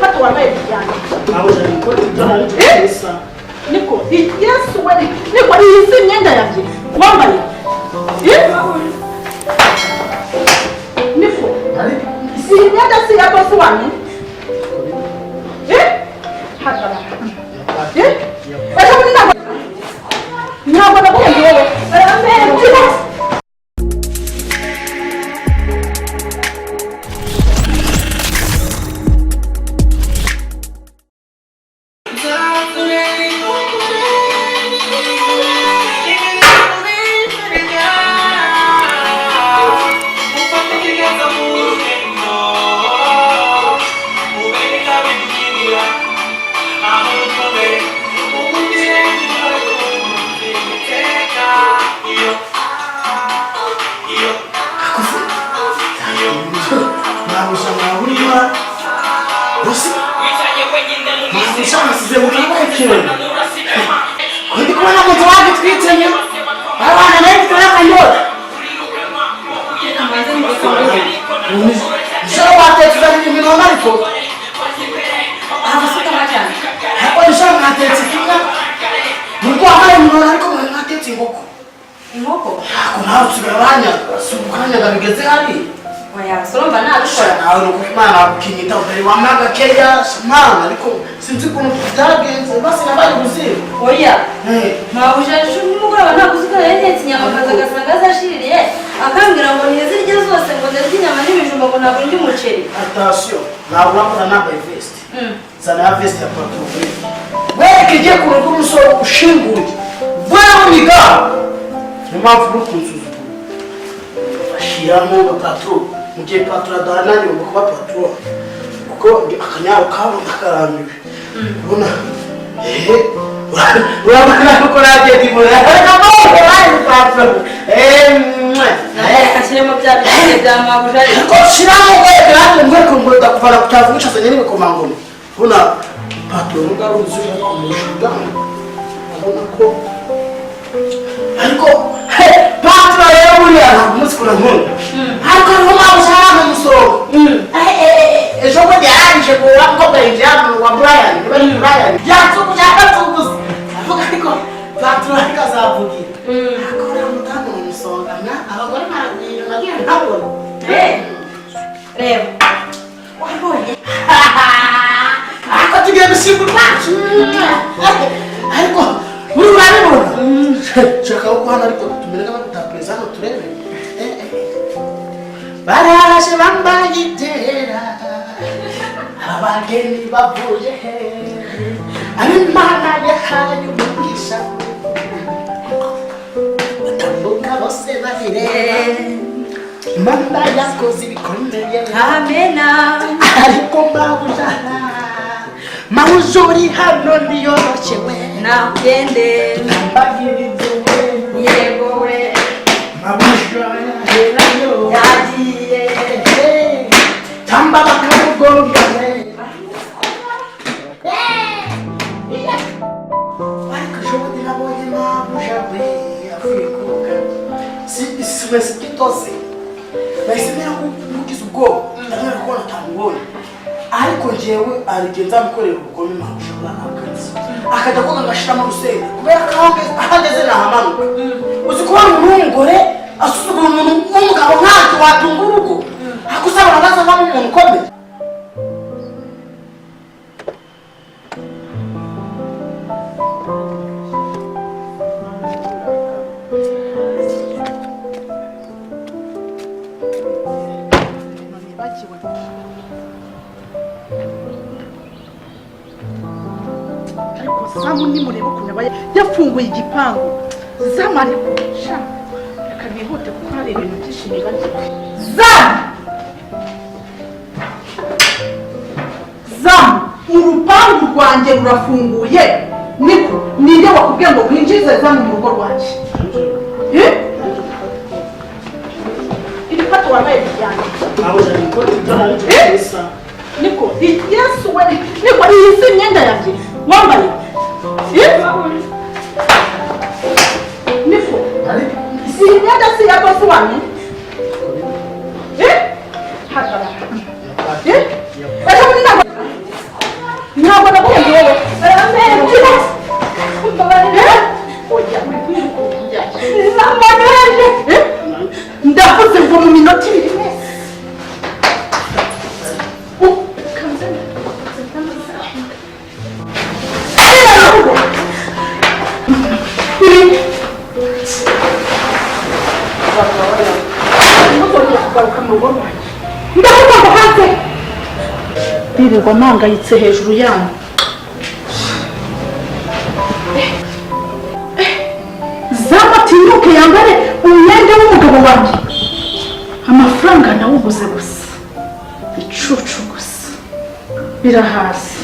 Ibikapu wambaye bijyanye. Niko Yesu we, niko iyi si imyenda yanjye wambaye. Niko iyi myenda si iya bosi wanyu. Hagarara. Ejo bundi ntabwo naguhembye wowe. Ndi kubona moto wagitwitsenye abana nayo mfite n'akanyota nijoro watetse uzanira iminona, ariko ariko nijoro mwatetse inka nubwo wambaye iminona, ariko mwari mwatetse inkoko. Inkoko? Ntabwo nawe usigaye uranyaga, si ukanyaga bigeze hariya. Oya, urumva nabikora. Nawe ni uko Imana yagukinyita utari wamwaga keya Mana, ariko sinzi ukuntu byagenze, basi nabaye ubuzima. Oya, mabuja, nimugoroba ntabwo uzi ko yari yatetse inyama, akaza agasanga zashiririye, akambwira ngo ntizirye zose, ngo ndarya inyama n'ibijumba, ngo ntabwo ndya umuceri. Attention, ntabwo nakora nambaye veste. Zana ya veste ya patron. Wereke igiye ku rugo umusore ushinguye veho migambo, niyo mpamvu uri kunsuzugura. Bashiramo patron mu gihe patron adahari, nanjye ngomba kuba patron kuko akanyaro kabo ndakarambiwe. Ubona ehe, urabona ko nagiye ndimura ariko mbona patron Reka nshyiremo bya biryo bya mabuja. Ariko shiramo weke nanjye ngweko ngo ndakuvana ku cyavu wicazanye n'ibikomangoma. Ubona patron nubwo ari uzuye kumurusha, urabona ko ariko patron rero buriya ntabwo umunsi kuna nkunda, ariko niho mpamvu ushaka umusonga. Ejo bundi yarangije ngo wa mukobwa yinjiye hano wa Brian, niba ari Brian yansuguza yakansuguza avuga, ariko patron ariko azavugira ariko uriya mudamu ni umusonga mwa abagore baragwira nagiye ntabona. Reba, wabonye? Ariko tugiye gushimba urwacu, ariko buri urabibona shaka ko hano, ariko tumere nk'abadutapereza hano turebe. Baraje bambaye itera, abageni bavuye he? Ab'Imana yahaye umugisha batambuka bose babireba. Imana yakoze ibikomeye. Amena. Ariko mabuja, mabuja uri hano niyoroshye we. Nagende. Mbagirize we. Yego we. Mabuja yaherayo. Yagiye. Tamba bakamugonga we. Ariko ejo bundi nabonye mabuja we avuye koga, si wese gitose, nahise mera nk'ugize ubwoba, ndamwera kubona atamubonye. Ariko njyewe hari igihe nzamukorera ubugome mabuja bwa akazi akajya koga ngashiramo urusenda kubera ko aho ageze nahamanuka. Uzi kubona umuntu w'umugore asuzugura umuntu w'umugabo nkatwe watunga urugo, ariko uzabona bazavamo umuntu ukomeye. Ariko Samu nimureba ukuntu aba yafunguye igipangu. Zamu, ariko sha reka nihute kuko hari ibintu byinshi nibagiwe. Zamu, Zamu, urupangu rwanjye rurafunguye. Niko ninde wakubwiye ngo winjize Zamu mu rugo rwanjye? Eh? Ibikapu wambaye bijyanye. Niko Yesu we, niko iyi si imyenda yanjye wambaye. Niko iyi myenda si iya bosi wanyu. Hagarara. Ejo bundi ntabwo Ndirirwa mpangayitse hejuru yanyu. Zamatinyuke yambare umwenda w'umugabo wanjye, amafaranga nawuguze gusa, icucu gusa, birahasi.